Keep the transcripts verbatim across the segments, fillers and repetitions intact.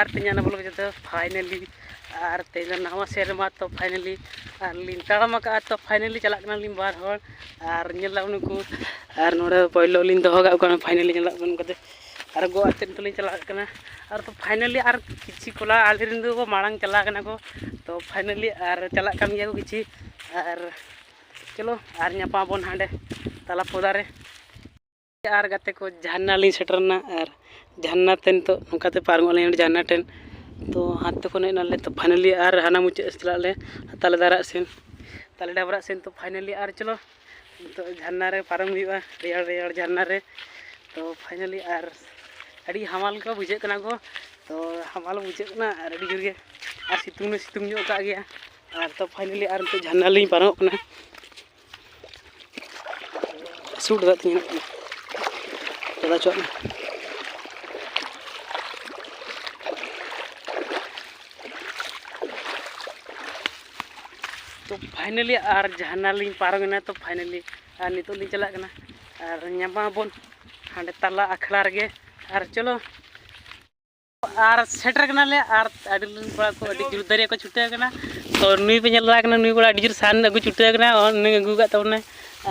ᱟᱨ ᱛᱮᱦᱮᱧ ᱚᱱᱟ vlog ᱡᱚᱛᱚ finally, ᱟᱨ ᱛᱮᱦᱮᱧ ᱫᱚ ᱱᱟᱣᱟ ᱥᱮᱨᱢᱟ ᱛᱚ finally, ᱟᱨ ᱞᱤᱧ ᱛᱟᱲᱟᱢ ᱟᱠᱟᱫᱼᱟ ᱛᱚ finally ᱪᱟᱞᱟᱜ ᱠᱟᱱᱟᱞᱤᱧ ᱵᱟᱨ ᱦᱚᱲ᱾ ᱟᱨ ᱧᱮᱞ ᱫᱟᱵᱚᱱ ᱱᱩᱠᱩ, ᱟᱨ ᱱᱚᱰᱮ ᱯᱳᱭᱞᱳ ᱞᱤᱧ ᱫᱚᱦᱚ ᱠᱟᱜ ᱠᱚᱣᱟ finally ᱧᱮᱞ ᱫᱟᱵᱚᱱ ᱠᱟᱛᱮ, ᱟᱨ ᱜᱚᱜ ᱟᱛᱮᱫ ᱱᱤᱛᱚᱜ ᱞᱤᱧ ᱪᱟᱞᱟᱜ ᱠᱟᱱᱟ᱾ ᱟᱨ ᱛᱚ finally ᱟᱨ ᱠᱤᱪᱷᱩ ᱠᱚᱞᱟ ᱟᱞᱮ ᱨᱮᱱ ᱫᱚᱠᱚ ᱢᱟᱲᱟᱝ ᱪᱟᱞᱟᱣ ᱠᱟᱱᱟ ᱠᱚ, ᱛᱚ finally ᱟᱨ ᱪᱟᱞᱟᱜ ᱠᱟᱱ ᱜᱮᱭᱟ ᱠᱚ ᱠᱤᱪᱷᱩ᱾ ᱟᱨ ᱪᱚᱞᱚ ᱟᱨ ᱧᱟᱯᱟᱢ ᱟᱵᱚᱱ ᱦᱟᱸᱰᱮ ᱛᱟᱞᱟ ᱯᱚᱫᱟ ᱨᱮ᱾ ᱟᱨ ᱜᱟᱛᱮ ᱠᱚ, ᱡᱷᱟᱨᱱᱟ ᱞᱤᱧ ᱥᱮᱴᱮᱨ ᱮᱱᱟ᱾ ᱟᱨ ᱡᱷᱟᱨᱱᱟ ᱛᱮ ᱱᱤᱛᱚᱜ ᱱᱚᱝᱠᱟ ᱛᱮ ᱯᱟᱨᱚᱢᱚᱜ ᱟᱹᱞᱤᱧ ᱚᱸᱰᱮ ᱡᱷᱟᱨᱱᱟ ᱴᱷᱮᱱ᱾ ᱛᱚ ᱦᱟᱱᱛᱮ ᱠᱷᱚᱱ ᱦᱮᱡ ᱱᱟᱞᱮ, ᱛᱚ finally ᱟᱨ ᱦᱟᱱᱟ ᱢᱩᱪᱟᱹᱫ ᱪᱟᱞᱟᱜ ᱟᱞᱮ ᱛᱟᱞᱮ ᱫᱟᱨᱟᱜ ᱥᱮᱱ, ᱛᱟᱞᱮ ᱰᱟᱵᱨᱟᱜ ᱥᱮᱱ᱾ ᱛᱚ finally ᱟᱨ ᱪᱚᱞᱚ ᱱᱤᱛᱚᱜ ᱡᱷᱟᱨᱱᱟ ᱨᱮ ᱯᱟᱨᱚᱢ ᱦᱩᱭᱩᱜᱼᱟ, ᱨᱮᱭᱟᱲ ᱨᱮᱭᱟᱲ ᱡᱷᱟᱨᱱᱟ ᱨᱮ᱾ ᱛᱚ finally ᱟᱨ ᱟᱹᱰᱤ ᱦᱟᱢᱟᱞ ᱠᱚ ᱵᱩᱡᱷᱟᱹᱜ ᱠᱟᱱᱟ ᱠᱚ, ᱛᱚ ᱦᱟᱢᱟᱞ ᱵᱩᱡᱷᱟᱹᱜ ᱠᱟᱱᱟ ᱟᱨ ᱟᱹᱰᱤ ᱡᱳᱨ ᱜᱮ, ᱟᱨ ᱥᱤᱛᱩᱝ ᱦᱚᱸ ᱥᱤᱛᱩᱝ ᱧᱚᱜ ᱟᱠᱟᱫ ᱜᱮᱭᱟ᱾ ᱟᱨ ᱛᱚ finally ᱟᱨ ᱱᱤᱛᱚᱜ ᱡᱷᱟᱨᱱᱟ ᱞᱤᱧ ᱯᱟᱨᱚᱢᱚᱜ ᱠᱟᱱᱟ᱾ ᱥᱩᱴ ᱫᱟᱜ ᱛᱤᱧ ᱫᱟᱫᱟ ᱪᱚᱜ ᱢᱮ᱾ ᱛᱚ finally ᱟᱨ ᱡᱷᱟᱨᱱᱟ ᱞᱤᱧ ᱯᱟᱨᱚᱢ ᱮᱱᱟ᱾ ᱛᱚ finally ᱟᱨ ᱱᱤᱛᱚᱜ ᱞᱤᱧ ᱪᱟᱞᱟᱜ ᱠᱟᱱᱟ, ᱟᱨ ᱧᱟᱯᱟᱢ ᱟᱵᱚᱱ ᱦᱟᱸᱰᱮ ᱛᱟᱞᱟ ᱟᱠᱷᱲᱟ ᱨᱮᱜᱮ᱾ ᱟᱨ ᱪᱚᱞᱚ ᱟᱨ ᱥᱮᱴᱮᱨ ᱠᱟᱱᱟᱞᱮ᱾ ᱟᱨ ᱟᱹᱰᱤ ᱨᱮᱱ ᱠᱚᱲᱟ ᱠᱚ ᱟᱹᱰᱤ ᱡᱳᱨ ᱫᱟᱨᱮ ᱠᱚ ᱪᱷᱩᱴᱟᱹᱣ ᱠᱟᱱᱟ᱾ ᱛᱚ ᱱᱩᱭ ᱯᱮ ᱧᱮᱞ ᱫᱟᱲᱮᱭᱟᱜ ᱠᱟᱱᱟ, ᱱᱩᱭ ᱠᱚᱲᱟ ᱟᱹᱰᱤ ᱡᱳᱨ ᱥᱟᱦᱟᱱ ᱟᱹᱜᱩ ᱪᱷᱩᱴᱟᱹᱣ ᱠᱟᱱᱟ, ᱱᱩᱭ ᱟᱹᱜᱩ ᱟᱠᱟᱫ ᱛᱟᱵᱚᱱᱟᱭ᱾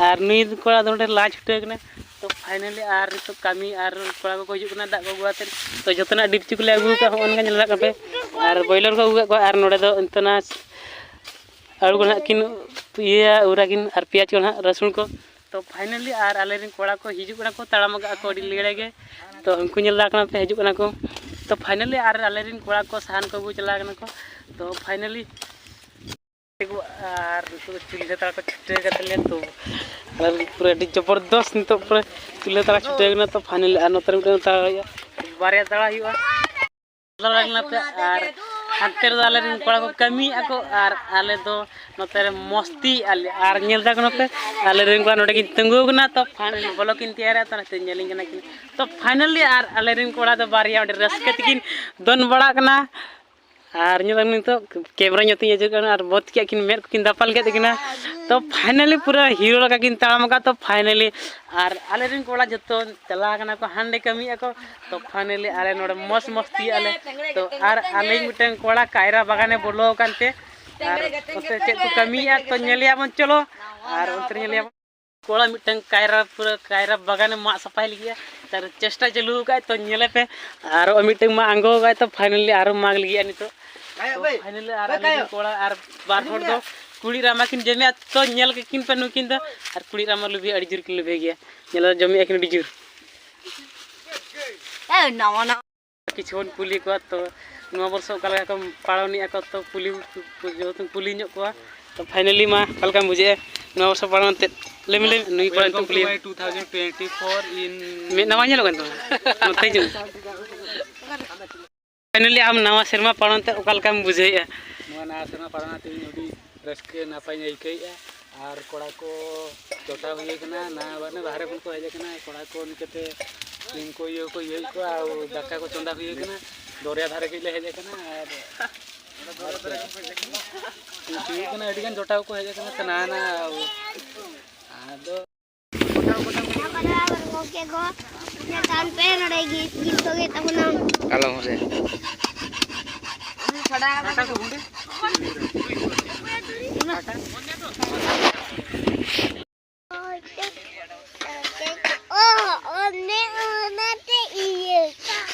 ᱟᱨ ᱱᱩᱭ ᱠᱚᱲᱟ ᱫᱚ ᱱᱚᱰᱮ ᱞᱟ ᱪᱷᱩᱴᱟᱹᱣ ᱠᱟᱱᱟ᱾ ᱛᱚ finally ᱟᱨ ᱱᱤᱛᱚᱜ ᱠᱟᱹᱢᱤ ᱟᱨ ᱠᱚᱲᱟ ᱠᱚᱠᱚ ᱦᱤᱡᱩᱜ ᱠᱟᱱᱟ ᱫᱟᱜ ᱠᱚ ᱟᱹᱜᱩ ᱠᱟᱛᱮᱫ᱾ ᱛᱚ ᱡᱚᱛᱚᱱᱟᱜ ᱰᱤᱯᱪᱩ ᱠᱚᱞᱮ ᱟᱹᱜᱩ ᱟᱠᱟᱫ, ᱦᱚᱸᱜᱼᱚ ᱱᱚᱝᱠᱟ ᱧᱮᱞ ᱫᱟᱲᱮᱭᱟᱜ ᱠᱟᱱᱟ ᱯᱮ᱾ ᱟᱨ ᱵᱚᱭᱞᱟᱨ ᱠᱚ ᱟᱹᱜᱩ ᱟᱠᱟᱫ ᱠᱚᱣᱟ᱾ ᱟᱨ ᱱᱚᱰᱮ ᱫᱚ ᱱᱤᱛᱚᱜ ᱱᱟ ᱟᱹᱞᱩ ᱠᱚ ᱱᱟᱦᱟᱜ ᱠᱤᱱ ᱤᱭᱟᱹᱭᱟ, ᱩᱨᱟ ᱠᱤᱱ, ᱟᱨ ᱯᱮᱸᱭᱟᱡᱽ ᱠᱚ ᱱᱟᱦᱟᱜ, ᱨᱟᱹᱥᱩᱱ ᱠᱚ᱾ ᱛᱚ finally ᱟᱨ ᱟᱞᱮ ᱨᱮᱱ ᱠᱚᱲᱟ ᱠᱚ ᱦᱤᱡᱩᱜ ᱠᱟᱱᱟ ᱠᱚ, ᱛᱟᱲᱟᱢ ᱟᱠᱟᱫ ᱠᱚ ᱟᱹᱰᱤ ᱞᱮᱲᱮ ᱜᱮ᱾ ᱛᱚ ᱩᱱᱠᱩ ᱧᱮᱞ ᱫᱟᱲᱮᱭᱟᱜ ᱠᱟᱱᱟ ᱯᱮ, ᱦᱤᱡᱩᱜ ᱠᱟᱱᱟ ᱠᱚ᱾ ᱛᱚ finally ᱟᱨ ᱟᱞᱮ ᱨᱮᱱ ᱠᱚᱲᱟ ᱠᱚ ᱥᱟᱦᱟᱱ ᱠᱚ ᱟᱹᱜᱩ ᱪᱟᱞᱟᱣ ᱠᱟᱱᱟ ᱠᱚ᱾ ᱛᱚ finally ᱟᱨ ᱱᱤᱛᱚᱜ ᱫᱚ ᱪᱩᱞᱦᱟᱹ ᱛᱟᱲᱟ ᱠᱚ ᱪᱷᱩᱴᱟᱹᱣ ᱠᱟᱱ ᱛᱟᱞᱮᱭᱟ᱾ ᱛᱚ ᱟᱨ ᱯᱩᱨᱟᱹ ᱟᱹᱰᱤ ᱡᱚᱵᱚᱨᱫᱚᱥ ᱱᱤᱛᱚᱜ ᱯᱩᱨᱟᱹ ᱪᱩᱞᱦᱟᱹ ᱛᱟᱲᱟ ᱪᱷᱩᱴᱟᱹᱣ ᱠᱟᱱᱟ᱾ ᱛᱚ finally ᱟᱨ ᱱᱚᱛᱮ ᱨᱮ ᱢᱤᱫᱴᱟᱝ ᱛᱟᱲᱟ ᱦᱩᱭᱩᱜᱼᱟ, ᱵᱟᱨᱭᱟ ᱛᱟᱲᱟ ᱦᱩᱭᱩᱜᱼᱟ᱾ ᱟᱨ ᱦᱟᱱᱛᱮ ᱨᱮᱫᱚ ᱟᱞᱮ ᱨᱮᱱ ᱠᱚᱲᱟ ᱠᱚ ᱠᱟᱹᱢᱤᱭᱮᱫᱼᱟ ᱠᱚ, ᱟᱨ ᱟᱞᱮ ᱫᱚ ᱱᱚᱛᱮ ᱨᱮ ᱢᱚᱥᱛᱤᱭᱮᱫᱼᱟ ᱞᱮ᱾ ᱟᱨ ᱧᱮᱞ ᱫᱟ ᱠᱚ ᱱᱚᱛᱮ, ᱟᱞᱮ ᱨᱮᱱ ᱠᱚᱲᱟ ᱱᱚᱰᱮ ᱠᱤᱱ ᱛᱤᱸᱜᱩ ᱟᱠᱟᱱᱟ᱾ ᱛᱚ finally vlog ᱠᱤᱱ ᱛᱮᱭᱟᱨᱮᱫᱼᱟ, ᱛᱚ ᱱᱚᱛᱮ ᱧᱮᱞᱤᱧ ᱠᱟᱱᱟ ᱠᱤᱱ᱾ ᱛᱚ finally ᱟᱨ ᱟᱞᱮ ᱨᱮᱱ ᱠᱚᱲᱟ ᱫᱚ ᱵᱟᱨᱭᱟ ᱚᱸᱰᱮ ᱨᱟᱹᱥᱠᱟᱹ ᱛᱮᱠᱤᱱ ᱫᱚᱱ ᱵᱟᱲᱟᱜ ᱠᱟᱱᱟ᱾ ᱟᱨ ᱧᱮᱞ ᱱᱤᱛᱚᱜ ᱠᱮᱢᱨᱟ ᱧᱚᱜ ᱛᱤᱧ ᱟᱹᱪᱩᱨ ᱠᱟᱱᱟ ᱟᱨ ᱵᱚᱛ ᱠᱤᱱ ᱢᱮᱫ ᱠᱚᱠᱤᱱ ᱫᱟᱯᱟᱞ ᱠᱮᱫ ᱠᱤᱱᱟ᱾ ᱛᱚ finally ᱯᱩᱨᱟᱹ ᱦᱤᱨᱳ ᱞᱮᱠᱟ ᱠᱤᱱ ᱛᱟᱲᱟᱢ ᱟᱠᱟᱫ᱾ ᱛᱚ finally ᱟᱨ ᱟᱞᱮᱨᱮᱱ ᱠᱚᱲᱟ ᱡᱚᱛᱚ ᱪᱟᱞᱟᱣ ᱠᱟᱱᱟ ᱠᱚ ᱦᱟᱸᱰᱮ ᱠᱟᱹᱢᱤᱭᱮᱫᱼᱟ ᱠᱚ᱾ ᱛᱚ finally ᱟᱞᱮ ᱱᱚᱰᱮ ᱢᱚᱡᱽ ᱢᱚᱥᱛᱤᱭᱮᱫᱼᱟ ᱞᱮ᱾ ᱛᱚ ᱟᱨ ᱟᱞᱮ ᱢᱤᱫᱴᱟᱝ ᱠᱚᱲᱟ ᱠᱟᱭᱨᱟ ᱵᱟᱜᱟᱱᱮ ᱵᱚᱞᱚ ᱟᱠᱟᱱ ᱛᱮ ᱟᱨ ᱚᱱᱛᱮ ᱪᱮᱫ ᱠᱚ ᱠᱟᱹᱢᱤᱭᱮᱫᱼᱟ ᱛᱚ ᱧᱮᱞᱮᱭᱟ ᱵᱚᱱ᱾ ᱪᱚᱞᱚ ᱟᱨ ᱚᱱᱛᱮ ᱨᱮ ᱧᱮᱞᱮᱭᱟ ᱵᱚᱱ᱾ ᱠᱚᱲᱟ ᱢᱤᱫᱴᱟᱝ ᱠᱟᱭᱨᱟ ᱯᱩᱨᱟᱹ ᱠᱟᱭᱨᱟ ᱵᱟᱜᱟᱱᱮ ᱢᱟᱜ ᱥᱟᱯᱷᱟᱭ ᱞᱟᱹᱜᱤᱫᱼᱟ᱾ ᱛᱟᱨ ᱪᱮᱥᱴᱟ ᱪᱟᱹᱞᱩ ᱟᱠᱟᱫ᱾ ᱛᱚ ᱧᱮᱞᱮ ᱯᱮ ᱟᱨ ᱢᱤᱫᱴᱟᱝ ᱢᱟ ᱟᱬᱜᱚ ᱟᱠᱟᱫ᱾ ᱛᱚ finally ᱟᱨᱚ ᱢᱟᱜᱽ ᱞᱟᱹᱜᱤᱫᱼᱟ ᱱᱤᱛᱚᱜ᱾ ᱛᱚ finally ᱟᱨ ᱟᱞᱮ ᱨᱮᱱ ᱠᱚᱲᱟ ᱟᱨ ᱵᱟᱨ ᱦᱚᱲ ᱫᱚ ᱠᱩᱲᱤᱫ ᱨᱟᱢᱟ ᱠᱤᱱ ᱡᱚᱢᱮᱜᱼᱟ᱾ ᱛᱚ ᱧᱮᱞ ᱠᱤᱱ ᱯᱮ ᱱᱩᱠᱤᱱ ᱫᱚ ᱟᱨ ᱠᱩᱲᱤᱫ ᱨᱟᱢᱟ ᱞᱩᱵᱷᱤ ᱟᱹᱰᱤ ᱡᱳᱨ ᱠᱤᱱ ᱞᱩᱵᱷᱤ ᱜᱮᱭᱟ᱾ ᱧᱮᱞ ᱡᱚᱢᱮᱜᱼᱟ ᱠᱤᱱ ᱟᱹᱰᱤ ᱡᱳᱨ᱾ ᱱᱟᱣᱟ ᱱᱟᱣᱟ ᱠᱤᱪᱷᱩ ᱵᱚᱱ ᱠᱩᱞᱤ ᱠᱚᱣᱟ ᱛᱚ ᱱᱚᱣᱟ ᱵᱚᱨᱥᱚ ᱚᱠᱟ ᱞᱮᱠᱟ ᱠᱚ ᱯᱟᱞᱚᱱᱮᱜᱼᱟ ᱠᱚ ᱛᱚ ᱠᱩᱞᱤ ᱡᱚᱛᱚ ᱠᱩᱞᱤ ᱧᱚᱜ ᱠᱚᱣᱟ᱾ ᱛᱚ finally ᱢᱟ ᱚᱠᱟ ᱞᱮᱠᱟᱢ ᱵᱩᱡᱷᱟᱹᱣᱮᱫᱼᱟ ᱱᱚᱣᱟ ᱵᱚᱨᱥᱚ ᱯᱟᱞᱚᱱ ᱛᱮ? ᱞᱟᱹᱭ ᱢᱮ ᱞᱟᱹᱭ ᱢᱮ ᱱᱩᱭ ᱠᱚᱲᱟ ᱱᱤᱛᱚᱜ ᱠᱩᱞᱤ ᱢᱮ᱾ Two thousand twenty-four in ᱢᱮᱫ ᱱᱟᱣᱟ ᱧᱮᱞᱚᱜ ᱠᱟᱱ ᱛᱟᱢᱟ? ᱱᱚᱛᱮ ᱦᱤᱡᱩᱜ ᱢᱮ᱾ Finally ᱟᱢ ᱱᱟᱣᱟ ᱥᱮᱨᱢᱟ ᱯᱟᱞᱚᱱ ᱛᱮ ᱚᱠᱟ ᱞᱮᱠᱟᱢ ᱵᱩᱡᱷᱟᱹᱣᱮᱫᱼᱟ? ᱱᱚᱣᱟ ᱱᱟᱣᱟ ᱥᱮᱨᱢᱟ ᱯᱟᱞᱚᱱ ᱛᱮ ᱤᱧ ᱟᱹᱰᱤ ᱨᱟᱹᱥᱠᱟᱹ ᱱᱟᱯᱟᱭᱤᱧ ᱟᱹᱭᱠᱟᱹᱣᱮᱫᱼᱟ᱾ ᱟᱨ ᱠᱚᱲᱟ ᱠᱚ ᱡᱚᱴᱟᱣ ᱦᱩᱭ ᱟᱠᱟᱱᱟ, ᱱᱟ ᱢᱟᱱᱮ ᱵᱟᱦᱨᱮ ᱠᱷᱚᱱ ᱠᱚ ᱦᱮᱡ ᱟᱠᱟᱱᱟ᱾ ᱠᱚᱲᱟ ᱠᱚ ᱱᱤᱝᱠᱟᱹᱛᱮ ᱥᱤᱢ ᱠᱚ ᱤᱭᱟᱹ ᱠᱚ ᱤᱭᱟᱹᱭᱮᱫ ᱠᱚᱣᱟ, ᱟᱨ ᱫᱟᱠᱟ ᱠᱚ ᱪᱚᱸᱫᱟ ᱦᱩᱭ ᱟᱠᱟᱱᱟ᱾ ᱫᱚᱨᱭᱟ ᱫᱷᱟᱨᱮ ᱠᱷᱚᱱ ᱞᱮ ᱦᱮᱡ ᱟᱠᱟᱱᱟ᱾ ᱟᱨ ᱦᱩᱭᱩᱜ ᱠᱟᱱᱟ ᱟᱹᱰᱤ ᱜᱟᱱ ᱡᱚᱴᱟᱣ ᱠᱚ ᱦᱮᱡ ᱟᱠᱟᱱᱟ ᱥᱮ ᱱᱟᱣᱟ ᱱᱟᱣᱟ᱾ ᱟᱫᱚ ᱜᱚᱢᱠᱮ ᱠᱚ ᱧᱮᱞ ᱛᱟᱵᱚᱱ ᱯᱮ ᱱᱚᱰᱮ ᱜᱤ-, ᱜᱤᱯᱷᱴ ᱠᱚ ᱦᱩᱭᱩᱜ ᱛᱟᱵᱚᱱᱟ᱾ ᱟᱞᱚᱢ ᱨᱮ᱾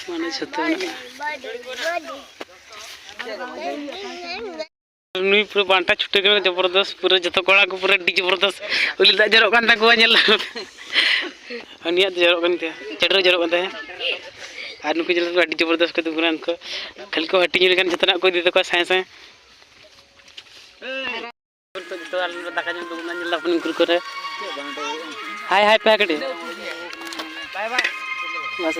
ᱢᱟᱱᱮ ᱡᱷᱚᱛᱚ ᱢᱮᱱᱟᱜᱼᱟ᱾ ᱱᱩᱭ ᱯᱩᱨᱟᱹ ᱵᱟᱱᱴᱟ ᱪᱷᱩᱴᱟᱹᱣ ᱠᱟᱱᱟ ᱡᱚᱵᱚᱨᱫᱚᱥ, ᱯᱩᱨᱟᱹ ᱡᱚᱛᱚ ᱠᱚᱲᱟ ᱠᱚ ᱯᱩᱨᱟᱹ ᱟᱹᱰᱤ ᱡᱚᱵᱚᱨᱫᱚᱥ ᱩᱞᱤ ᱫᱟᱜ ᱡᱚᱨᱚᱜ ᱠᱟᱱ ᱛᱟᱠᱚᱣᱟ, ᱧᱮᱞ ᱫᱟᱢ᱾ ᱩᱱᱤᱭᱟᱜ ᱫᱚ ᱡᱚᱨᱚᱜ ᱠᱟᱱ ᱛᱟᱭᱟ, ᱪᱟᱹᱰᱨᱟᱹ ᱡᱚᱨᱚᱜ ᱠᱟᱱ ᱛᱟᱭᱟ᱾ ᱟᱨ ᱱᱩᱠᱩ ᱧᱮᱞ ᱠᱚ ᱟᱹᱰᱤ ᱡᱚᱵᱚᱨᱫᱚᱥ ᱠᱚ ᱫᱩᱠ ᱠᱟᱱᱟ, ᱩᱱᱠᱩ ᱠᱷᱟᱹᱞᱤ ᱠᱚ ᱦᱟᱹᱴᱤᱧ ᱞᱮᱠᱷᱟᱱ ᱡᱚᱛᱚᱱᱟᱜ ᱠᱚ ᱤᱫᱤ ᱛᱟᱠᱚᱣᱟ ᱥᱟᱸᱭ ᱥᱟᱸᱭ᱾ ᱱᱤᱛᱚᱜ ᱡᱚᱛᱚ ᱟᱞᱮ ᱱᱚᱰᱮ ᱫᱟᱠᱟ ᱡᱚᱢ ᱫᱩᱲᱩᱵ ᱮᱱᱟ, ᱧᱮᱞ ᱫᱟᱵᱚᱱ ᱩᱱᱠᱩ ᱠᱚᱨᱮ᱾ ᱦᱟᱭ ᱦᱟᱭ ᱯᱮ ᱠᱟᱹᱴᱤᱡ᱾ ᱵᱟᱥ᱾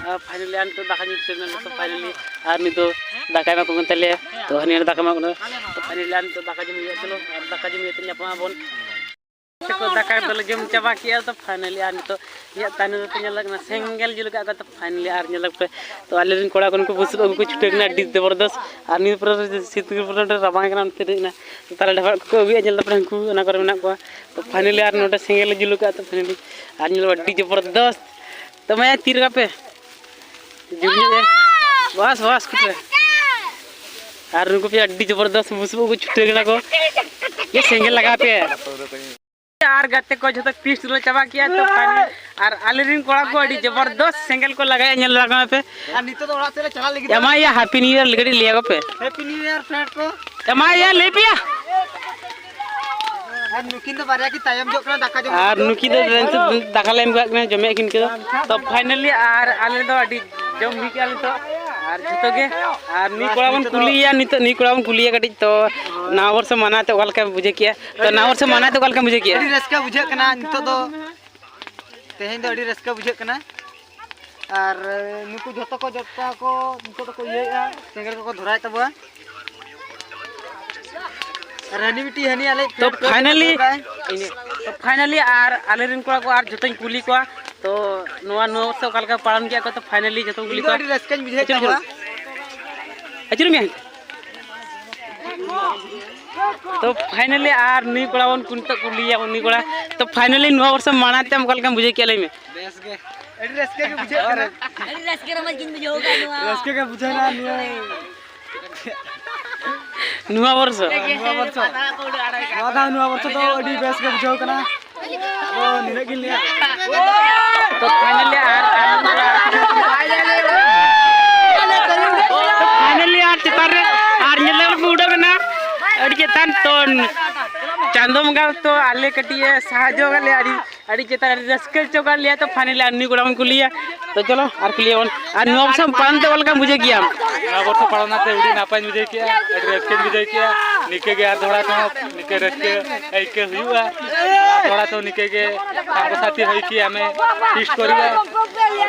ᱟᱨ finally ᱟᱨ ᱱᱤᱛᱚᱜ ᱫᱟᱠᱟ ᱧᱩ ᱥᱮᱴᱮᱨ ᱮᱱᱟ, ᱛᱚ finally ᱟᱨ ᱱᱤᱛᱚᱜ ᱫᱟᱠᱟ ᱮᱢᱟ ᱠᱚ ᱠᱟᱱ ᱛᱟᱞᱮᱭᱟ, ᱛᱚ ᱦᱟᱹᱱᱤ ᱦᱟᱸᱰᱮ ᱫᱟᱠᱟ ᱮᱢᱟ ᱠᱚ ᱠᱟᱱᱟ᱾ ᱛᱚ finally ᱟᱨ ᱱᱤᱛᱚᱜ ᱫᱟᱠᱟ ᱡᱚᱢ ᱦᱩᱭᱩᱜᱼᱟ, ᱪᱚᱞᱚ ᱟᱨ ᱫᱟᱠᱟ ᱡᱚᱢ ᱦᱩᱭᱩᱜ ᱛᱮ ᱧᱟᱯᱟᱢ ᱟᱵᱚᱱ᱾ ᱛᱮᱠᱚ ᱫᱟᱠᱟ ᱫᱚᱞᱮ ᱡᱚᱢ ᱪᱟᱵᱟ ᱠᱮᱜᱼᱟ, ᱛᱚ finally ᱟᱨ ᱱᱤᱛᱚᱜ ᱤᱧᱟᱹᱜ ᱛᱟᱭᱱᱚᱢ ᱨᱮᱯᱮ ᱧᱮᱞ ᱫᱟᱲᱮᱭᱟᱜ ᱠᱟᱱᱟ, ᱥᱮᱸᱜᱮᱞ ᱡᱩᱞ ᱠᱟᱜ ᱠᱚ᱾ ᱛᱚ finally ᱟᱨ ᱧᱮᱞ ᱯᱮ, ᱛᱚ ᱟᱞᱮ ᱨᱮᱱ ᱠᱚᱲᱟ ᱠᱚ ᱱᱩᱠᱩ ᱵᱩᱥᱩᱵ ᱟᱹᱜᱩ ᱠᱚ ᱪᱷᱩᱴᱟᱹᱣ ᱠᱟᱱᱟ, ᱟᱹᱰᱤ ᱡᱚᱵᱚᱨᱫᱚᱥ᱾ ᱟᱨ ᱱᱤᱭᱟᱹ ᱯᱚᱨᱮ ᱥᱤᱛᱩᱝ ᱯᱚᱨᱮ ᱨᱟᱵᱟᱝ ᱠᱟᱱᱟ, ᱚᱱᱛᱮ ᱨᱮ ᱦᱮᱡ ᱮᱱᱟ᱾ ᱛᱚ ᱛᱟᱦᱞᱮ ᱰᱷᱟᱵᱟᱜ ᱠᱚᱠᱚ ᱟᱹᱜᱩᱭᱟ, ᱧᱮᱞ ᱫᱟᱯᱮ ᱩᱱᱠᱩ ᱚᱱᱟ ᱠᱚᱨᱮ ᱢᱮᱱᱟᱜ ᱠᱚᱣᱟ᱾ ᱛᱚ finally ᱟᱨ ᱱᱚᱰᱮ ᱥᱮᱸᱜᱮᱞ ᱞᱮ ᱡᱩᱞ ᱠᱟᱜᱼᱟ᱾ ᱛᱚ finally ᱟᱨ ᱧᱮᱞ ᱯᱮ, ᱟᱹᱰᱤ ᱡᱚᱵᱚᱨᱫᱚᱥ᱾ ᱛᱚ ᱢᱟᱭᱟ, ᱛᱤ ᱨᱟᱠᱟᱵ ᱯᱮ, ᱡᱩᱞ ᱧᱚᱜ ᱮ᱾ ᱵᱟᱥ ᱵᱟᱥ, ᱠᱩᱴ ᱨᱮ᱾ ᱟᱨ ᱱᱩᱠᱩ ᱯᱮ ᱟᱹᱰᱤ ᱡᱚᱵᱚᱨᱫᱚᱥ ᱵᱩᱥᱩᱵ ᱠᱚ ᱪᱷᱩᱴᱟᱹᱣ ᱠᱟᱱᱟ ᱠᱚ᱾ ᱤᱭᱟᱹ ᱥᱮᱸᱜᱮᱞ ᱞᱟᱜᱟᱣ ᱯᱮ᱾ ᱟᱨ ᱜᱟᱛᱮ ᱠᱚ ᱡᱷᱚᱛᱚ ᱯᱤᱥ ᱞᱮ ᱪᱟᱵᱟ ᱠᱮᱜᱼᱟ, ᱛᱚ finally ᱟᱨ ᱟᱞᱮᱨᱮᱱ ᱠᱚᱲᱟ ᱠᱚ ᱟᱹᱰᱤ ᱡᱚᱵᱚᱨᱫᱚᱥ ᱥᱮᱸᱜᱮᱞ ᱠᱚ ᱞᱟᱜᱟᱭᱟ, ᱧᱮᱞ ᱞᱟᱜᱟᱣ ᱯᱮ᱾ ᱟᱨ ᱱᱤᱛᱚᱜ ᱫᱚ ᱚᱲᱟᱜ ᱥᱮᱫ ᱞᱮ ᱪᱟᱞᱟᱜ ᱞᱟᱹᱜᱤᱫ᱾ ᱮᱢᱟᱭᱟ Happy New Year ᱠᱟᱹᱴᱤᱡ ᱞᱟᱹᱭ ᱟᱠᱚ ᱯᱮ᱾ Happy New Year friend ᱠᱚ᱾ ᱮᱢᱟᱭᱟ, ᱞᱟᱹᱭ ᱯᱮᱭᱟ᱾ ᱟᱨ ᱱᱩᱠᱤᱱ ᱫᱚ ᱵᱟᱨᱭᱟ ᱠᱤᱱ ᱛᱟᱭᱚᱢ ᱡᱚᱜ ᱠᱟᱱᱟ ᱫᱟᱠᱟ ᱡᱚᱢ ᱟᱨ ᱞᱟᱹᱜᱤᱫ᱾ ᱱᱩᱠᱤᱱ ᱫᱚ ᱫᱟᱠᱟ ᱞᱮ ᱮᱢ ᱠᱟᱜ ᱠᱤᱱᱟ, ᱡᱚᱢᱮᱫ ᱠᱤᱱ ᱠᱚ᱾ ᱛᱚ finally ᱟᱨ ᱟᱞᱮ ᱫᱚ ᱟᱹᱰᱤ ᱡᱚᱢ ᱦᱩᱭ ᱠᱮᱜᱼᱟ ᱱᱤᱛᱚᱜ᱾ ᱟᱨ ᱡᱷᱚᱛᱚ ᱜᱮ, ᱟᱨ ᱱᱩᱭ ᱠᱚᱲᱟ ᱵᱚᱱ ᱠᱩᱞᱤᱭᱮᱭᱟ ᱱᱤᱛᱚᱜ, ᱱᱩᱭ ᱠᱚᱲᱟ ᱵᱚᱱ ᱠᱩᱞᱤᱭᱮᱭᱟ ᱠᱟᱹᱴᱤᱡ᱾ ᱛᱚ ᱱᱟᱣᱟ ᱵᱚᱨᱥᱚ ᱢᱟᱱᱟᱣ ᱛᱮ ᱚᱠᱟ ᱞᱮᱠᱟ ᱵᱩᱡᱷᱟᱹᱣ ᱠᱮᱜᱼᱟ? ᱛᱚ ᱱᱟᱣᱟ ᱵᱚᱨᱥᱚ ᱢᱟᱱᱟᱣ ᱛᱮ ᱚᱠᱟ ᱞᱮᱠᱟ ᱵᱩᱡᱷᱟᱹᱣ ᱠᱮᱜᱼᱟ? ᱟᱹᱰᱤ ᱨᱟᱹᱥᱠᱟᱹ ᱵᱩᱡᱷᱟᱹᱜ ᱠᱟᱱᱟ ᱱᱤᱛᱚᱜ ᱫᱚ᱾ ᱛᱮᱦᱮᱧ ᱫᱚ ᱟᱹᱰᱤ ᱨᱟᱹᱥᱠᱟᱹ ᱵᱩᱡᱷᱟᱹᱜ ᱠᱟᱱᱟ᱾ ᱟᱨ ᱱᱩᱠᱩ ᱡᱷᱚᱛᱚ ᱠᱚ ᱡᱚᱛᱚ ᱠᱚ ᱱᱤᱛᱚᱜ ᱫᱚᱠᱚ ᱤᱭᱟᱹᱭᱮᱫᱼᱟ, ᱥᱮᱸᱜᱮᱞ ᱠᱚᱠᱚ ᱫᱷᱚᱨᱟᱭᱮᱫ ᱛᱟᱵᱚᱣᱟ᱾ ᱟᱨ ᱦᱟᱹᱱᱤ ᱢᱤᱫᱴᱤᱡ ᱦᱟᱹᱱᱤ ᱟᱞᱮ ᱛᱚ friend ᱠᱚ finally, ᱫᱚᱦᱚ ᱠᱟᱜᱼᱟᱭ᱾ ᱛᱚ finally ᱟᱨ ᱟᱞᱮᱨᱮᱱ ᱠᱚᱲᱟ ᱠᱚ ᱟᱨ ᱡᱷᱚᱛᱚᱧ ᱠᱩᱞᱤ ᱠᱚᱣᱟ, ᱛᱚ ᱱᱚᱣᱟ ᱱᱚᱣᱟ ᱵᱚᱨᱥᱚ ᱚᱠᱟ ᱞᱮᱠᱟ ᱯᱟᱞᱚᱱ ᱠᱮᱜᱼᱟ ᱠᱚ? ᱛᱚ finally ᱡᱷᱚᱛᱚᱧ ᱤᱧ ᱠᱩᱞᱤ ᱫᱚ ᱠᱚᱣᱟ᱾ ᱟᱹᱰᱤ ᱨᱟᱹᱥᱠᱟᱹᱧ ᱵᱩᱡᱷᱟᱹᱣᱮᱫ ᱟᱹᱪᱩᱨ, ᱛᱟᱵᱚᱣᱟ᱾ ᱟᱹᱪᱩᱨ ᱢᱮ᱾ ᱛᱚ finally ᱟᱨ ᱱᱩᱭ ᱠᱚᱲᱟ ᱵᱚᱱ ᱠᱩᱞ-, ᱱᱤᱛᱚᱜ ᱠᱩᱞᱤᱭᱮᱭᱟ ᱩᱱᱤ ᱠᱚᱲᱟ᱾ ᱛᱚ finally ᱱᱚᱣᱟ ᱵᱚᱨᱥᱚ ᱢᱟᱲᱟᱝ ᱛᱮ ᱟᱢ ᱚᱠᱟ ᱞᱮᱠᱟᱢ ᱵᱩᱡᱷᱟᱹᱣ ᱠᱮᱜᱼᱟ, ᱞᱟᱹᱭ ᱢᱮ? ᱵᱮᱥ ᱜᱮ᱾ ᱟᱹᱰᱤ ᱨᱟᱹᱥᱠᱟᱹ ᱜᱮ ᱵᱩᱡᱷᱟᱹᱜ ᱠᱟᱱᱟ᱾ ᱟᱹᱰᱤ ᱨᱟᱹᱥᱠᱟᱹ ᱨᱚᱢᱚᱡᱽ ᱜᱤᱧ ᱵᱩᱡᱷᱟᱹᱣ ᱠᱮᱫᱟ ᱱᱚᱣᱟ᱾ ᱨᱟᱹᱥᱠᱟᱹ ᱜᱮ ᱵᱩᱡᱷᱟᱹᱣ ᱮᱱᱟ ᱱᱤᱭᱟᱹ᱾ ᱱᱚᱣᱟ ᱵᱚᱨᱥᱚ᱾ ᱱᱚᱣᱟ ᱵᱚᱨᱥᱚ᱾ ᱱᱚᱣᱟ ᱫᱷᱟᱣ ᱱᱚᱣᱟ ᱵᱚᱨᱥᱚ ᱫᱚ ᱟᱹᱰᱤ ᱵᱮᱥ ᱜᱮ ᱵᱩᱡᱷᱟᱹᱣ ᱠᱟᱱᱟ᱾ ᱟᱫᱚ ᱱᱤᱱᱟᱹᱜ ᱜᱤᱧ ᱞᱟᱹᱭᱟ᱾ ᱛᱚ finally ᱟᱨ, ᱟᱨ, finally ᱟᱨ ᱪᱮᱛᱟᱱ ᱨᱮ ᱟᱨ ᱧᱮᱞ ᱞᱮᱠᱟ ᱠᱚ ᱩᱰᱟᱹᱣ ᱮᱱᱟ ᱟᱹᱰᱤ ᱪᱮᱛᱟᱱ᱾ ᱛᱚ ᱪᱟᱸᱫᱚ ᱵᱚᱸᱜᱟ ᱛᱚ ᱟᱞᱮ ᱠᱟᱹᱴᱤᱡ ᱮ ᱥᱟᱦᱟᱡᱽᱡᱚ ᱠᱟᱫ ᱞᱮᱭᱟ, ᱟᱹᱰᱤ ᱟᱹᱰᱤ ᱪᱮᱛᱟᱱ ᱨᱮ ᱨᱟᱹᱥᱠᱟᱹ ᱦᱚᱪᱚ ᱠᱟᱫ ᱞᱮᱭᱟ᱾ ᱛᱚ finally ᱟᱨ ᱱᱩᱭ ᱠᱚᱲᱟ ᱵᱚᱱ ᱠᱩᱞᱤᱭᱟ᱾ ᱛᱚ ᱪᱚᱞᱚ ᱟᱨ ᱠᱩᱞᱤᱭᱟᱵᱚᱱ, ᱟᱨ ᱱᱚᱣᱟ ᱵᱚᱨᱥᱚ ᱯᱟᱞᱚᱱ ᱛᱮ ᱚᱠᱟ ᱞᱮᱠᱟᱢ ᱵᱩᱡᱷᱟᱹᱣ ᱠᱮᱜᱼᱟ? ᱱᱚᱣᱟ ᱵᱚᱨᱥᱚ ᱯᱟᱞᱚᱱ ᱟᱛᱮ ᱟᱹᱰᱤ ᱱᱟᱯᱟᱭᱤᱧ ᱵᱩᱡᱷᱟᱹᱣ ᱠᱮᱜᱼᱟ, ᱟᱹᱰᱤ ᱨᱟᱹᱥᱠᱟᱹᱧ ᱵᱩᱡᱷᱟᱹᱣ ᱠᱮᱜᱼᱟ᱾ ᱱᱤᱝᱠᱟᱹ ᱜᱮ ᱟᱨ ᱫᱚᱦᱲᱟ ᱛᱮᱦᱚᱸ ᱱᱤᱝᱠᱟᱹ ᱨᱟᱹᱥᱠᱟᱹ ᱟᱹᱭᱠᱟᱹᱣ ᱦᱩᱭᱩᱜᱼᱟ᱾ ᱟᱨ ᱫᱚᱦᱲᱟ ᱛᱮᱦᱚᱸ ᱱᱤᱝᱠᱟᱹ ᱜᱮ ᱥᱟᱝᱜᱚ ᱥᱟᱛᱷᱤ ᱦᱚᱭ ᱠᱤ ᱟᱢᱮ feast ᱠᱚᱨᱤᱵᱟ᱾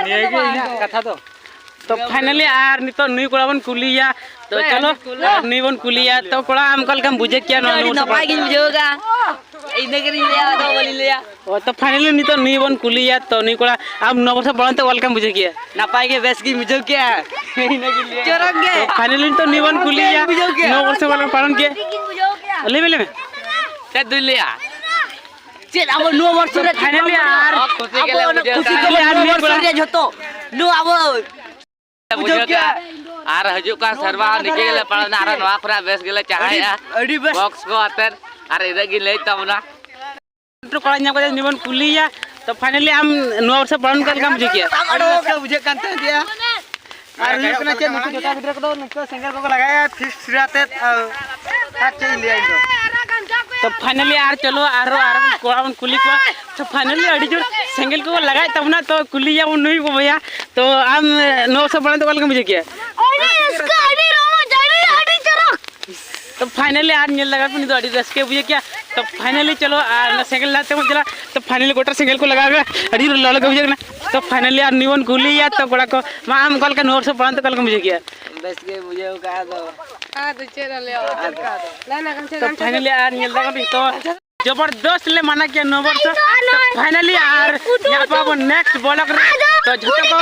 ᱱᱤᱭᱟᱹ ᱜᱮ ᱤᱧᱟᱹᱜ ᱠᱟᱛᱷᱟ ᱫᱚ᱾ ᱛᱚ finally ᱟᱨ ᱱᱤᱛᱚᱜ ᱱᱩᱭ ᱠᱚᱲᱟ ᱵᱚᱱ ᱠᱩᱞᱤᱭᱮᱭᱟ᱾ ᱛᱚ ᱪᱚᱞᱚ ᱟᱨ ᱱᱩᱭ ᱵᱚᱱ ᱠᱩᱞᱤᱭᱮᱭᱟ᱾ ᱛᱚ ᱠᱚᱲᱟ, ᱟᱢ ᱚᱠᱟ ᱞᱮᱠᱟᱢ ᱵᱩᱡᱷᱟᱹᱣ ᱠᱮᱜᱼᱟ ᱱᱚᱣᱟ ᱟᱹᱰᱤ ᱱᱩᱭ ᱱᱟᱯᱟᱭ ᱜᱤᱧ ᱵᱩᱡᱷᱟᱹᱣ ᱠᱟᱜᱼᱟ᱾ ᱤᱱᱟᱹ ᱜᱮᱞᱤᱧ ᱞᱟᱹᱭᱟ, ᱟᱫᱚ ᱵᱟᱹᱞᱤᱧ ᱞᱟᱹᱭᱟ᱾ ᱚ, ᱛᱚ finally ᱱᱤᱛᱚᱜ ᱱᱩᱭ ᱵᱚᱱ ᱠᱩᱞᱤᱭᱮᱭᱟ, ᱛᱚ ᱱᱩᱭ ᱠᱚᱲᱟ ᱟᱢ ᱱᱚᱣᱟ ᱵᱚᱪᱷᱚᱨ ᱯᱟᱞᱚᱱ ᱛᱮ ᱚᱠᱟ ᱞᱮᱠᱟᱢ ᱵᱩᱡᱷᱟᱹᱣ ᱠᱮᱭᱟ? ᱱᱟᱯᱟᱭ ᱜᱮ, ᱵᱮᱥ ᱜᱤᱧ ᱵᱩᱡᱷᱟᱹᱣ ᱠᱮᱭᱟ᱾ ᱤᱱᱟᱹ ᱜᱮᱞᱤᱧ ᱞᱟᱹᱭᱟ᱾ ᱪᱚᱨᱚᱠ ᱜᱮ᱾ ᱛᱚ finally ᱱᱤᱛᱚᱜ ᱱᱩᱭ ᱵᱚᱱ ᱠᱩᱞᱤᱭᱮᱭᱟ, ᱵᱩᱡᱷᱟᱹᱣ ᱠᱮᱭᱟ᱾ ᱱᱚᱣᱟ ᱵᱚᱪᱷᱚᱨ ᱯᱟᱞᱚᱱ, ᱯᱟᱞᱚᱱ ᱠᱮᱭᱟ? ᱞᱟᱹᱭ ᱢᱮ, ᱞᱟᱹᱭ ᱢᱮ᱾ ᱪᱮᱫ ᱫᱩᱧ ᱞᱟᱹᱭᱟ? ᱪᱮᱫ ᱟᱵᱚ ᱱᱚᱣᱟ ᱵᱚᱪᱷᱚᱨ ᱨᱮ finally ᱟᱨ ᱚ, ᱠᱩᱥᱤ ᱟᱵᱚ ᱜᱮᱞᱮ ᱚᱱᱟ ᱵᱩᱡᱷᱟᱹᱣ ᱠᱩᱥᱤ ᱠᱟᱜᱼᱟ᱾ ᱛᱮᱵᱚᱱ finally ᱟᱨ ᱱᱚᱣᱟ ᱱᱩᱭ ᱵᱚᱪᱷᱚᱨ ᱠᱚᱲᱟ ᱨᱮ ᱡᱷᱚᱛᱚ ᱱᱚᱣᱟ ᱟᱵᱚ ᱵᱩᱡᱷᱟᱹᱣ ᱠᱮᱜᱼᱟ᱾ ᱟᱨ ᱦᱤᱡᱩᱜ ᱠᱟᱱ ᱥᱮᱨᱢᱟ ᱱᱤᱝᱠᱟᱹ ᱜᱮᱞᱮ ᱯᱟᱞᱚᱱᱟ, ᱟᱨ ᱱᱚᱣᱟ ᱠᱷᱚᱱᱟᱜ ᱵᱮᱥ ᱜᱮᱞᱮ ᱪᱟᱦᱟᱭᱮᱜᱼᱟ᱾ ᱟᱹᱰᱤ ᱵᱮᱥ᱾ Box ᱠᱚ ᱟᱛᱮᱫ, ᱟᱨ ᱤᱱᱟᱹᱜ ᱜᱤᱧ ᱞᱟᱹᱭᱮᱫ ᱛᱟᱵᱚᱱᱟ᱾ ᱠᱚᱲᱟ ᱧᱟᱢ ᱠᱟᱛᱮ ᱩᱱᱤ ᱵᱚᱱ ᱠᱩᱞᱤᱭᱮᱭᱟ᱾ ᱛᱚ finally ᱟᱢ ᱱᱚᱣᱟ ᱵᱚᱪᱷᱚᱨ ᱯᱟᱞᱚᱱ ᱪᱮᱫ ᱞᱮᱠᱟᱢ ᱵᱩᱡᱷᱟᱹᱣ ᱠᱮᱜᱼᱟ? ᱟᱹᱰᱤ ᱨᱟᱹᱥᱠᱟᱹ ᱵᱩᱡᱷᱟᱹᱜ ᱠᱟᱱ ᱛᱟᱦᱮᱸᱫ ᱜᱮᱭᱟ᱾ ᱟᱨ ᱦᱩᱭᱩᱜ ᱠᱟᱱᱟ ᱪᱮᱫ, ᱱᱩᱠᱩ ᱡᱚᱴᱟ ᱜᱤᱫᱽᱨᱟᱹ ᱠᱚᱫᱚ ᱱᱤᱛᱚᱜ ᱥᱮᱸᱜᱮᱞ ᱠᱚᱠᱚ ᱞᱟᱜᱟᱭᱟ feast ᱨᱮ ᱟᱛᱮᱫ, ᱟᱨ, ᱟᱨ ᱪᱮᱫ ᱤᱧ ᱞᱟᱹᱭᱟ ᱤᱧ ᱫᱚ᱾ ᱛᱚ finally ᱟᱨ ᱪᱚᱞᱚ ᱟᱨᱦᱚᱸ ᱟᱨ ᱠᱚᱲᱟ ᱵᱚᱱ ᱠᱩᱞᱤ ᱠᱚᱣᱟ᱾ ᱛᱚ finally ᱟᱹᱰᱤ ᱡᱳᱨ ᱥᱮᱸᱜᱮᱞ ᱠᱚᱠᱚ ᱞᱟᱜᱟᱭᱮᱫ ᱛᱟᱵᱚᱱᱟ, ᱛᱚ ᱠᱩᱞᱤᱭᱮᱭᱟᱵᱚᱱ ᱱᱩᱭ ᱠᱚ ᱵᱚᱭᱦᱟ᱾ ᱛᱚ ᱟᱢ, ᱮ, ᱱᱚᱣᱟ ᱵᱚᱪᱷᱚᱨ ᱯᱟᱞᱚᱱ ᱛᱮ ᱚᱠᱟ ᱞᱮᱠᱟᱢ ᱵᱩᱡᱷᱟᱹᱣ ᱠᱮᱜᱼᱟ? ᱟᱹᱰᱤ ᱨᱟᱹᱥᱠᱟᱹ, ᱟᱹᱰᱤ ᱨᱚᱢᱚᱡᱽ, ᱟᱹᱰᱤ, ᱟᱹᱰᱤ ᱪᱚᱨᱚᱠ᱾ ᱛᱚ finally ᱟᱨ ᱧᱮᱞ ᱞᱟᱜᱟ ᱯᱮ, ᱩᱱᱤ ᱫᱚ ᱟᱹᱰᱤ ᱨᱟᱹᱥᱠᱟᱹᱭ ᱵᱩᱡᱷᱟᱹᱣ ᱠᱮᱜᱼᱟ᱾ ᱛᱚ finally ᱪᱚᱞᱚ ᱟᱨ ᱚᱱᱟ ᱥᱮᱸᱜᱮᱞ ᱞᱟᱦᱟ ᱛᱮᱵᱚᱱ ᱪᱟᱞᱟᱜᱼᱟ᱾ ᱛᱚ finally ᱜᱚᱴᱟ ᱥᱮᱸᱜᱮᱞ ᱠᱚ ᱞᱟᱜᱟᱣ ᱠᱮᱫᱟ, ᱟᱹᱰᱤ ᱞᱚᱞᱚ ᱜᱮ ᱵᱩᱡᱷᱟᱹᱜ ᱠᱟᱱᱟ᱾ ᱛᱚ finally ᱟᱨ ᱱᱩᱭ ᱵᱚᱱ ᱠᱩᱞᱤᱭᱮᱭᱟ᱾ ᱛᱚ ᱠᱚᱲᱟ ᱠᱚ, ᱢᱟ ᱟᱢ ᱚᱠᱟ ᱞᱮᱠᱟ ᱱᱚᱣᱟ ᱵᱚᱪᱷᱚᱨ ᱯᱟᱞᱚᱱ ᱛᱮ ᱚᱠᱟ ᱞᱮᱠᱟᱢ ᱵᱩᱡᱷᱟᱹᱣ ᱠᱮᱜᱼᱟ? ᱵᱮᱥ ᱜᱮ ᱵᱩᱡᱷᱟᱹᱣ ᱠᱟᱜᱼᱟ ᱫᱚ᱾ ᱟᱫᱚ ᱪᱮᱫ ᱮᱢ ᱞᱟᱹᱭᱟ? ᱟᱫᱚ᱾ ᱞᱟᱭ ᱱᱟ ᱠᱟᱱ ᱪᱮᱫ ᱛᱚ ᱠᱟᱱ ᱪᱮᱫ? Finally ᱟᱨ ᱧᱮᱞ ᱫᱟᱠᱚ ᱡᱚᱛᱚ ᱡᱚᱵᱚᱨᱫᱚᱥᱛ ᱞᱮ ᱢᱟᱱᱟ ᱠᱮᱭᱟ ᱱᱚᱣᱟ ᱵᱚᱨᱥᱚ᱾ ᱛᱚ finally ᱟᱨ ᱧᱟᱯᱟᱢ ᱟᱵᱚᱱ next vlog ᱨᱮ᱾ ᱛᱚ ᱡᱷᱚᱛᱚ ᱠᱚ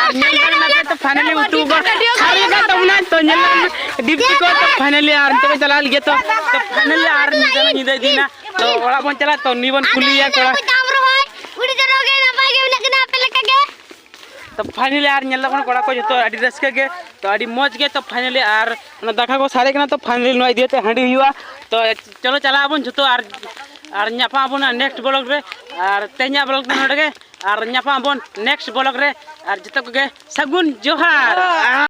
ᱟᱨ ᱧᱮᱞ ᱫᱟᱲᱮᱭᱟᱜ ᱠᱟᱱᱟ ᱯᱮ, ᱛᱚ finally ᱩᱛᱩ ᱠᱚ ᱥᱟᱨᱮᱡ ᱟᱠᱟᱫ ᱛᱟᱵᱚᱱᱟ᱾ ᱛᱚ ᱧᱮᱞ ᱫᱟᱲᱮᱭᱟᱜ ᱠᱟᱱᱟ ᱰᱤᱯᱴᱤ ᱠᱚ, ᱛᱚ finally ᱟᱨ ᱱᱤᱛᱚᱜ ᱠᱚ ᱪᱟᱞᱟᱣ ᱞᱟᱹᱜᱤᱫ᱾ ᱛᱚ, ᱛᱚ finally ᱟᱨ ᱧᱤᱫᱟᱹ ᱧᱤᱫᱟᱹ ᱤᱫᱤᱭᱮᱱᱟ᱾ ᱛᱚ ᱚᱲᱟᱜ ᱵᱚᱱ ᱪᱟᱞᱟᱜᱼᱟ, ᱛᱚ ᱩᱱᱤ ᱵᱚᱱ ᱠᱩᱞᱤᱭᱮᱭᱟ ᱠᱚᱲᱟ᱾ ᱟᱹᱰᱤ ᱪᱚᱨᱚᱠ ᱜᱮ, ᱱᱟᱯᱟᱭ ᱜᱮ ᱢᱮᱱᱟᱜ ᱠᱤᱱᱟ, ᱟᱯᱮ ᱞᱮᱠᱟ ᱜᱮ᱾ ᱛᱚ finally ᱟᱨ ᱧᱮᱞ ᱫᱟᱵᱚᱱ ᱠᱚᱲᱟ ᱠᱚ ᱡᱚᱛᱚ ᱟᱹᱰᱤ ᱨᱟᱹᱥᱠᱟᱹ ᱜᱮ, ᱛᱚ ᱟᱹᱰᱤ ᱢᱚᱡᱽ ᱜᱮ᱾ ᱛᱚ finally ᱟᱨ ᱚᱱᱟ ᱫᱟᱠᱟ ᱠᱚ ᱥᱟᱨᱮᱡ ᱠᱟᱱᱟ, ᱛᱚ finally ᱱᱚᱣᱟ ᱤᱫᱤ ᱠᱟᱛᱮ ᱦᱟᱺᱰᱤ ᱦᱩᱭᱩᱜᱼᱟ᱾ ᱛᱚ ᱪᱚᱞᱚ ᱪᱟᱞᱟᱜ ᱟᱵᱚᱱ ᱡᱚᱛᱚ ᱟᱨ, ᱟᱨ ᱧᱟᱯᱟᱢ ᱟᱵᱚᱱ next vlog ᱨᱮ᱾ ᱟᱨ ᱛᱮᱦᱮᱧᱟᱜ vlog ᱫᱚ ᱱᱚᱰᱮ ᱜᱮ, ᱟᱨ ᱧᱟᱯᱟᱢ ᱟᱵᱚᱱ next vlog ᱨᱮ᱾ ᱟᱨ ᱡᱚᱛᱚ ᱠᱚᱜᱮ ᱥᱟᱹᱜᱩᱱ ᱡᱚᱦᱟᱨ᱾